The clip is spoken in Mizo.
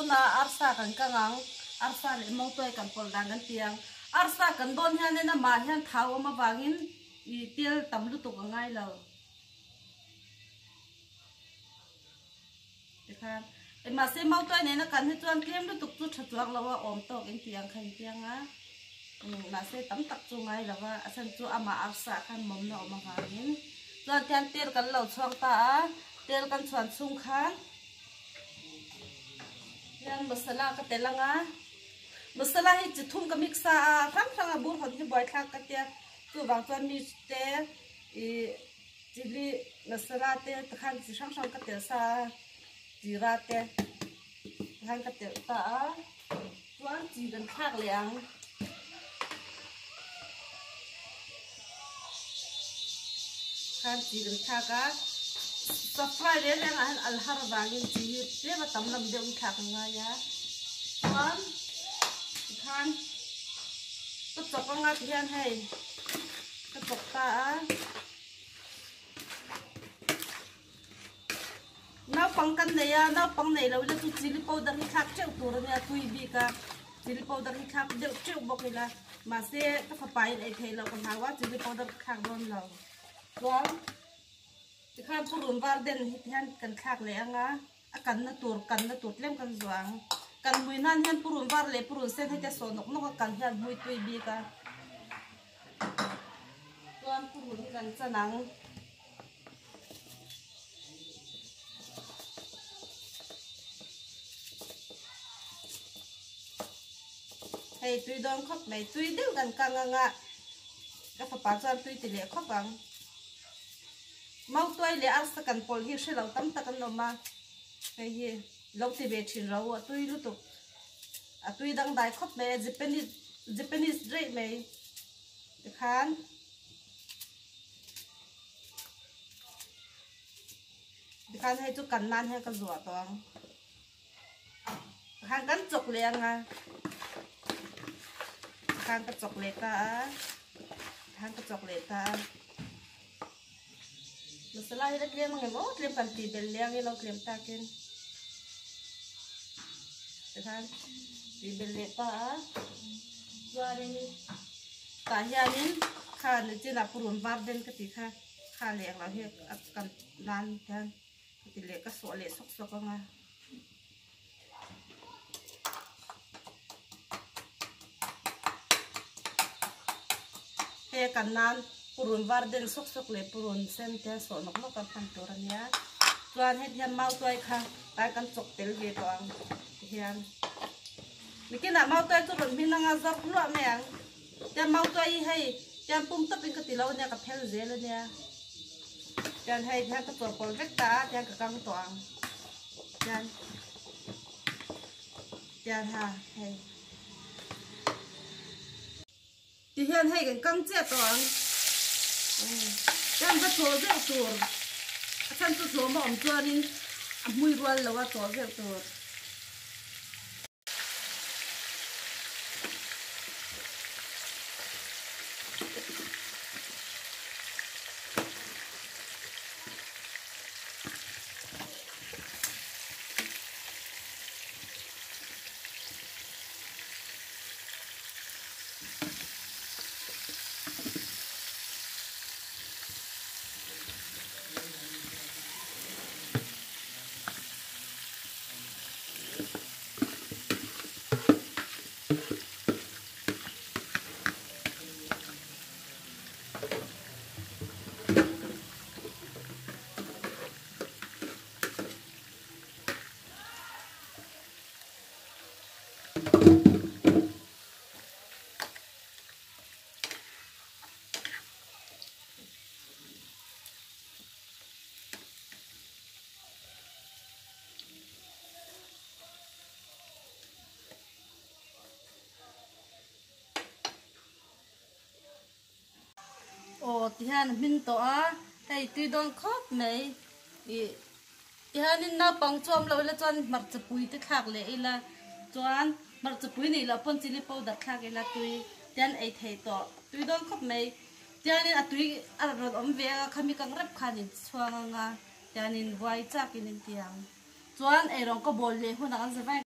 Tunah arsa kan kang ang, arsa leh mawngtuai kan pawlh dan kan ti ang. Arsa kan dawn hianin amah hian thau awm avangin ih tel tam lutuk a ngai lo. Tikhan mahse mawngtuai nena kan hi chuan tlem lutuk chu tha chuang lo a, awm tawk in ti ang kha in piang a. Mahse tam tak chu ngai lo a, a chhan chu amah arsa khan mawmna awm avangin. Chuan tian tel kan lo chhuang ta a, tel kan chhuan chhung khan hian masala ka tel ang a, masala hi chi thum ka mix a, a hrang hrang a bur hawn hi buaithlak ka tia, chuvang chuan mirch te ih chilli masala te tikhan chi hrang hrang ka tel sa a, jeera te tikhan ka telh ta a, chuan chi kan thlak leh ang. Khan chi kan thlak a, sa fry reng reng ah hian al har avangin chi hi tlem a tam lam deuh in thlak a ngai a, chuan tikhan ka chawk anga tihian hei ka chawk ta a. Naupang kan nei a, naupang nei lo ila chu chilli powder hi thlak teuh tur a nia tui bik a, chilli powder hi thlak deuh teuh bawk ila mahse ka fapa in ei theih loh ka hlau a chilli powder ka thlak dawn lo chuan tikhan purun var den hi tihian kan thlak leh ang a, a kanna tur kanna tur tlem kan zuah ang kan hmui nan hian purun var leh purun sen heti a sawh nawk nawk a kan hian hmui tui bik a chuan purun hi kan chan ang. Hei tui dawn khawp mai tui deuh kan kang anga ka fapa chuan tui ti leh khawp ang mautuai leh arsa kan pawlh hi hre lo tam tak an awm a hei hi lo ti ve thin ro a tui lutuk a tui dangdai khawp mai a japanese japanese daih mai tikhan. Tikhan hei chu kan nan hian ka zuah tawh ang. Tikhan kan chawk leh ang a. Tikhan ka chawk leh ta a. Tikhan ka chawk leh ta a. Masala hi la tlem ang em aw tlem kan tih belh leh ang i lo tlem takin. Tikhan tih belh leh ta a. Chuanin tah hianin kha nichinah purun var den ka tih kha kha leh ang lo hi a kan nan hian ka ti leh ka sawh leh sawk sawk ang a. He kan nan purun var den sawk sawk leh purun sen te sawh nawk nawk a hman tur a nia. Chuan heti hian mau tuai kha tlai kan chawk tel ve tawh ang tihian. Nikinah mau tuai chu rawn hmin anga zawrh hluah mai ang. Tian mau tuai hi hei tian pum tawpin ka ti lo ania ka phel zel ania. Tian hei tihian ka chawrkawl vek ta a tihian ka kang tawh ang. Tian tian ha hei. Ti hian hei kan kang chiah tawh ang. Tian va chaw zeuh tur. A chhan chu hlawm a awm chuanin a hmui rual lo a chaw zeuh tur. Aw tihian a hmin tawh a hei tui dawn khawp mai ih tihianin naupang chu awm lo ila chuan hmarcha pui te thlak leh ila chuan hmarcha pui nih loh pawn chilli powder thlak ila tui tian ei thei tawh tui dawn khawp mai tihianin a tui a rawn awm ve a khami kang rep khan in chhuang ang a tianin buai chak in in ti ang chuan eirawng ka bawl leh hunah kan za vai.